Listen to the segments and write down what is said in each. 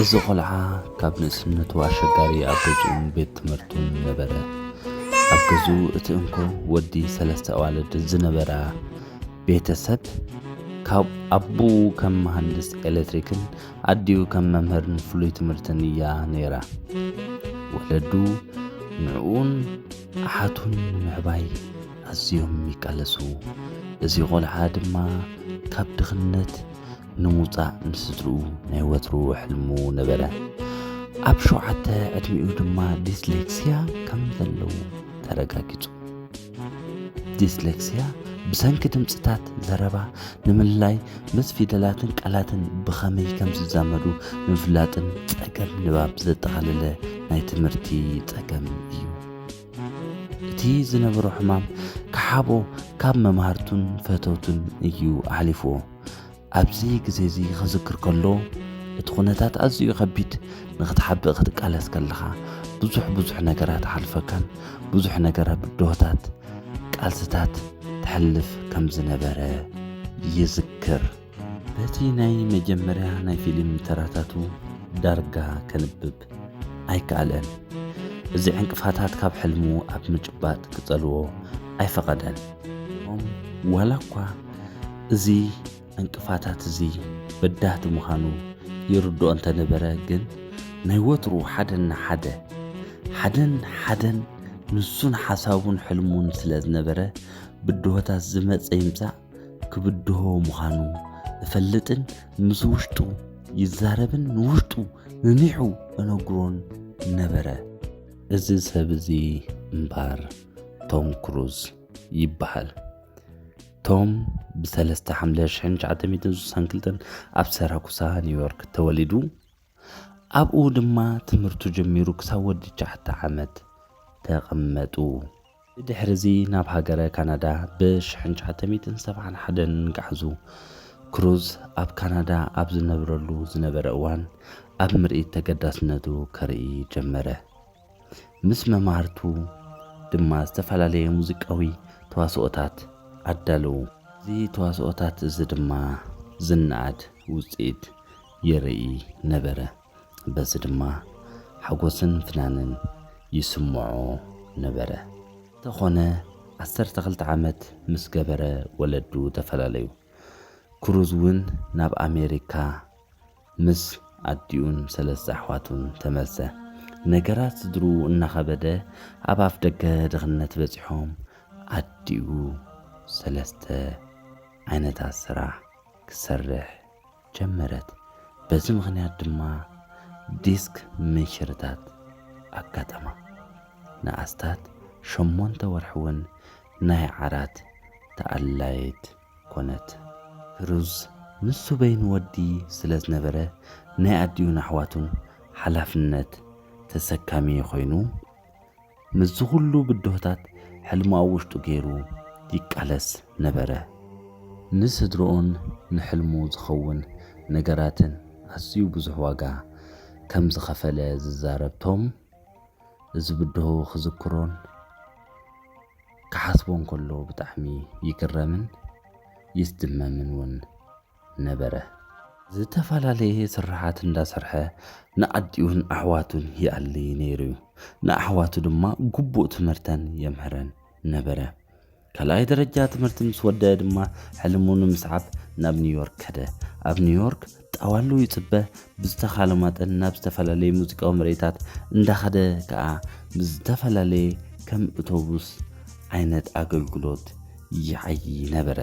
እዚ ቆልዓ ካብ ንእስነቱ ኣሸጋሪ ኣብ ገዝኡን ቤት ትምህርቱን ነበረ። ኣብ ገዝኡ እቲ እንኮ ወዲ ሰለስተ ኣዋልድ ዝነበራ ቤተሰብ፣ ካብ ኣቦኡ ከም መሃንድስ ኤሌክትሪክን ኣዲኡ ከም መምህርን ፍሉይ ትምህርትን እያ ነይራ። ወለዱ ንዕኡን ኣሓቱን ንምዕባይ ኣዝዮም ይቃለሱ። እዚ ቆልዓ ድማ ካብ ድኽነት ንምውጻእ ንስድርኡ ናይ ወትሩ ሕልሙ ነበረ። ኣብ ሸውዓተ ዕድሚኡ ድማ ዲስሌክሲያ ከም ዘለዎ ተረጋጊጹ። ዲስሌክሲያ ብሰንኪ ድምጽታት ዘረባ ንምልላይ ምስ ፊደላትን ቃላትን ብኸመይ ከም ዝዛመዱ ንምፍላጥን ጸገም ንባብ ዘጠቓለለ ናይ ትምህርቲ ጸገም እዩ። እቲ ዝነበሮ ሕማም ክሓቦ ካብ መማህርቱን ፈተውቱን እዩ ኣሕሊፍዎ። ኣብዚ ግዜ እዚ ክዝክር ከሎ እቲ ኩነታት ኣዝዩ ከቢድ፣ ንኽትሓብእ ክትቃለስ ከለኻ ብዙሕ ብዙሕ ነገራት ኣሕልፈካን ብዙሕ ነገራት ብድሆታት ቃልስታት ተሕልፍ ከም ዝነበረ ይዝክር። በቲ ናይ መጀመርያ ናይ ፊልም ተራታቱ ዳርጋ ከንብብ ኣይከኣለን። እዚ ዕንቅፋታት ካብ ሕልሙ ኣብ ምጭባጥ ክጸልዎ ኣይፈቐደን። እም ዋላ እኳ እዚ ዕንቅፋታት እዚ በዳህቲ ምዃኑ ይርድኦ እንተነበረ፣ ግን ናይ ወትሩ ሓደን ሓደ ሓደን ሓደን ንሱን ሓሳቡን ሕልሙን ስለ ዝነበረ፣ ብድሆታት ዝመጸ ይምጻእ ክብድሆ ምዃኑ እፈልጥን ምስ ውሽጡ ይዛረብን ንውሽጡ ንኒሑ እነግሮን ነበረ። እዚ ሰብ እዚ እምባር ቶም ክሩዝ ይበሃል። ቶም ብ3 ሓምለ ሽ962 ኣብ ሰራኩሳ ኒውዮርክ ተወሊዱ። ኣብኡ ድማ ትምህርቱ ጀሚሩ ክሳብ ወዲ ትሽዓተ ዓመት ተቐመጡ። ብድሕሪ እዚ ናብ ሃገረ ካናዳ ብ1971 ገዓዙ። ክሩዝ ኣብ ካናዳ ኣብ ዝነብረሉ ዝነበረ እዋን ኣብ ምርኢት ተገዳስነቱ ከርኢ ጀመረ። ምስ መማህርቱ ድማ ዝተፈላለየ ሙዚቃዊ ተዋስኦታት ኣዳለዉ። እዚ ተዋስኦታት እዚ ድማ ዝነኣድ ውፅኢት የርኢ ነበረ። በዚ ድማ ሓጎስን ፍናንን ይስምዖ ነበረ። እንተኾነ 12 ዓመት ምስ ገበረ ወለዱ ተፈላለዩ። ክሩዝ እውን ናብ ኣሜሪካ ምስ ኣዲኡን ሰለስተ ኣሕዋቱን ተመልሰ። ነገራት ስድርኡ እናኸበደ ኣብ ኣፍ ደገ ድኽነት በጺሖም ኣዲኡ ሰለስተ ዓይነታት ስራሕ ክሰርሕ ጀመረት። በዚ ምኽንያት ድማ ዲስክ ምንሽርታት ኣጋጠማ። ንኣስታት ሸሞንተ ወርሒ እውን ናይ ዓራት ተኣላይት ኮነት። ክሩዝ ንሱ በይኑ ወዲ ስለ ዝነበረ ናይ ኣዲኡን ኣሕዋቱን ሓላፍነት ተሰካሚ ኮይኑ ምስዚ ኩሉ ብድሆታት ሕልሙ ኣብ ውሽጡ ገይሩ ይቃለስ ነበረ። ንስድርኡን ንሕልሙ ዝኸውን ነገራትን ኣዝዩ ብዙሕ ዋጋ ከም ዝኸፈለ ዝዛረብ ቶም፣ እዚ ብድሆ ክዝክሮን ክሓስቦን ከሎ ብጣዕሚ ይግረምን ይስድመምን እውን ነበረ። ዝተፈላለየ ስርሓት እንዳሰርሐ ንኣዲኡን ኣሕዋቱን ይኣሊ ነይሩ እዩ። ንኣሕዋቱ ድማ ግቡእ ትምህርተን የምህረን ነበረ። ካልኣይ ደረጃ ትምህርቲ ምስ ወደአ ድማ ሕልሙ ንምስዓብ ናብ ኒውዮርክ ከደ። ኣብ ኒውዮርክ ጣዋሉ ይጽበ፣ ብዝተኻለ መጠን ናብ ዝተፈላለየ ሙዚቃዊ ምርኢታት እንዳኸደ ከኣ ብዝተፈላለየ ከም እቶቡስ ዓይነት ኣገልግሎት ይዓዪ ነበረ።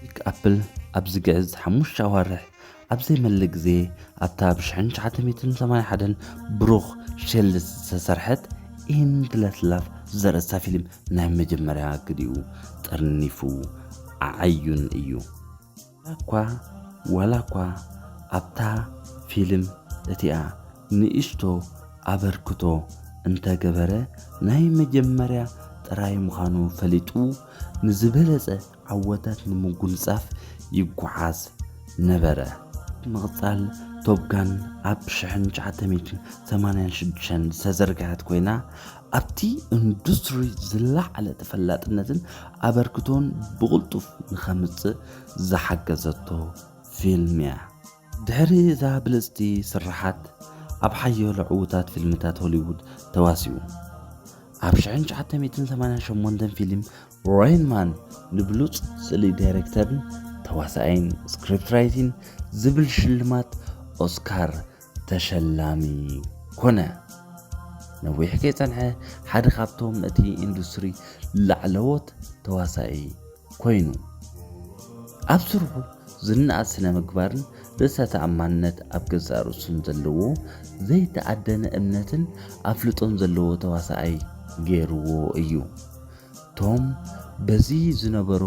ፒክ ኣፕል ኣብ ዝግዕዝ ሓሙሽተ ኣዋርሕ ኣብ ዘይመልእ ግዜ ኣብታ ብ1981 ብሩኽ ሼልስ ዝተሰርሐት ኢንድለስ ላቭ ዘርእስታ ፊልም ናይ መጀመርያ ግዲኡ ጠርኒፉ ኣዓዩን እዩ። ዋላ እኳ ዋላ እኳ ኣብታ ፊልም እቲኣ ንእሽቶ ኣበርክቶ እንተገበረ ናይ መጀመርያ ጥራይ ምዃኑ ፈሊጡ ንዝበለጸ ዓወታት ንምጉንጻፍ ይጓዓዝ ነበረ። ምቕጻል ቶፕ ጋን ኣብ ሽሕን ትሽዓተ ሚእትን ሰማንያን ሽዱሽተን ዝተዘርግሐት ኮይና ኣብቲ ኢንዱስትሪ ዝለዓለ ተፈላጥነትን ኣበርክቶን ብቕልጡፍ ንኸምጽእ ዝሓገዘቶ ፊልም እያ። ድሕሪ እዛ ብልጽቲ ስርሓት ኣብ ሓያሎ ዕዉታት ፊልምታት ሆሊውድ ተዋሲኡ። ኣብ ሽሕን ትሽዓተ ሚእትን ሰማንያን ሸሞንተን ፊልም ሬን ማን ንብሉጽ ስእሊ ዳይሬክተርን ተዋሳኣይን ስክሪፕት ራይቲን ዝብል ሽልማት ኦስካር ተሸላሚ ኮነ። ነዊሕ ከይጸንሐ ሓደ ካብቶም እቲ ኢንዱስትሪ ላዕለዎት ተዋሳኢ ኮይኑ። ኣብ ስርሑ ዝነኣድ ስነ ምግባርን ርእሰ ተኣማንነት ኣብ ገዛእ ርእሱን ዘለዎ ዘይተኣደነ እምነትን ኣፍልጦን ዘለዎ ተዋሳኣይ ገይርዎ እዩ። ቶም በዚ ዝነበሮ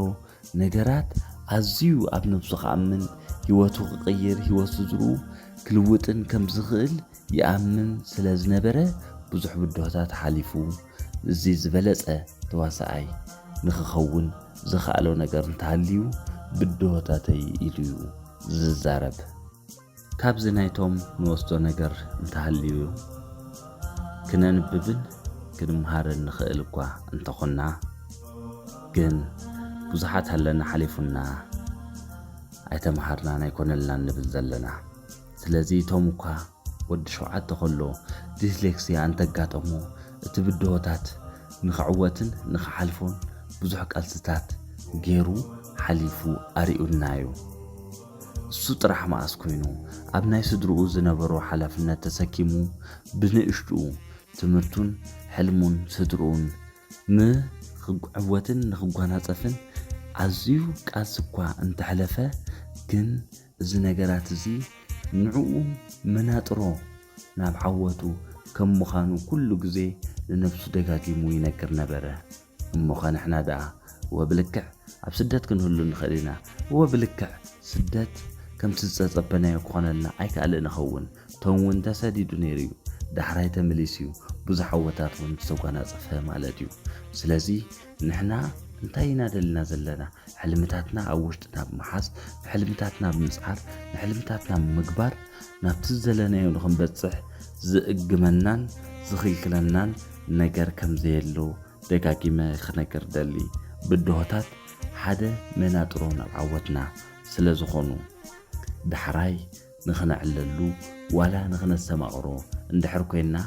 ነገራት ኣዝዩ ኣብ ነብሱ ክኣምን፣ ህይወቱ ክቕይር፣ ህይወት ስድርኡ ክልውጥን ከም ዝኽእል ይኣምን ስለ ዝነበረ ብዙሕ ብድሆታት ሓሊፉ። እዚ ዝበለጸ ተዋሳኣይ ንኽኸውን ዝኸኣሎ ነገር እንተሃልዩ ብድሆታተይ ኢሉ እዩ ዝዛረብ። ካብዚ ናይ ቶም ንወስዶ ነገር እንተሃልዩ ክነንብብን ክንምሃርን ንኽእል እኳ እንተኾና፣ ግን ብዙሓት ኣለና ሓሊፉና ኣይተምሃርናን ኣይኮነልናን ንብል ዘለና። ስለዚ ቶም እኳ ወዲ ሸውዓተ ከሎ ዲስሌክሲያ እንተጋጠሞ እቲ ብድሆታት ንኽዕወትን ንኽሓልፎን ብዙሕ ቃልስታት ገይሩ ሓሊፉ ኣርእዩና እዩ። እሱ ጥራሕ መኣስ ኮይኑ ኣብ ናይ ስድርኡ ዝነበሮ ሓላፍነት ተሰኪሙ ብንእሽትኡ ትምህርቱን ሕልሙን ስድርኡን ንኽዕወትን ንኽጓናጸፍን ኣዝዩ ቃልሲ እኳ እንተሕለፈ ግን እዚ ነገራት እዚ ንዕኡ መናጥሮ ናብ ዓወቱ ከም ምዃኑ ኩሉ ግዜ ንነብሱ ደጋጊሙ ይነግር ነበረ። እሞ ኸ ንሕና ደኣ እወ ብልክዕ ኣብ ስደት ክንህሉ ንኽእል ኢና። እወ ብልክዕ ስደት ከምቲ ዝጸጸበናዮ ክኾነልና ኣይከኣልን ይኸውን። ቶም እውን ተሰዲዱ ነይሩ እዩ። ዳሕራይ ተመሊሱ እዩ። ብዙሕ ዓወታት እውን ዝተጓናጸፈ ማለት እዩ። ስለዚ ንሕና እንታይ ኢና ደልና ዘለና? ሕልምታትና ኣብ ውሽጥና ብምሓዝ፣ ንሕልምታትና ብምጽዓር፣ ንሕልምታትና ብምግባር ናብቲ ዝደለናዮ ንኽንበጽሕ ዝእግመናን ዝኽልክለናን ነገር ከም ዘየሎ ደጋጊመ ክነግር ደሊ። ብድሆታት ሓደ መናጥሮ ናብ ዓወትና ስለ ዝኾኑ፣ ዳሕራይ ንኽነዕለሉ ዋላ ንኽነስተማቕሮ እንድሕር ኮይንና፣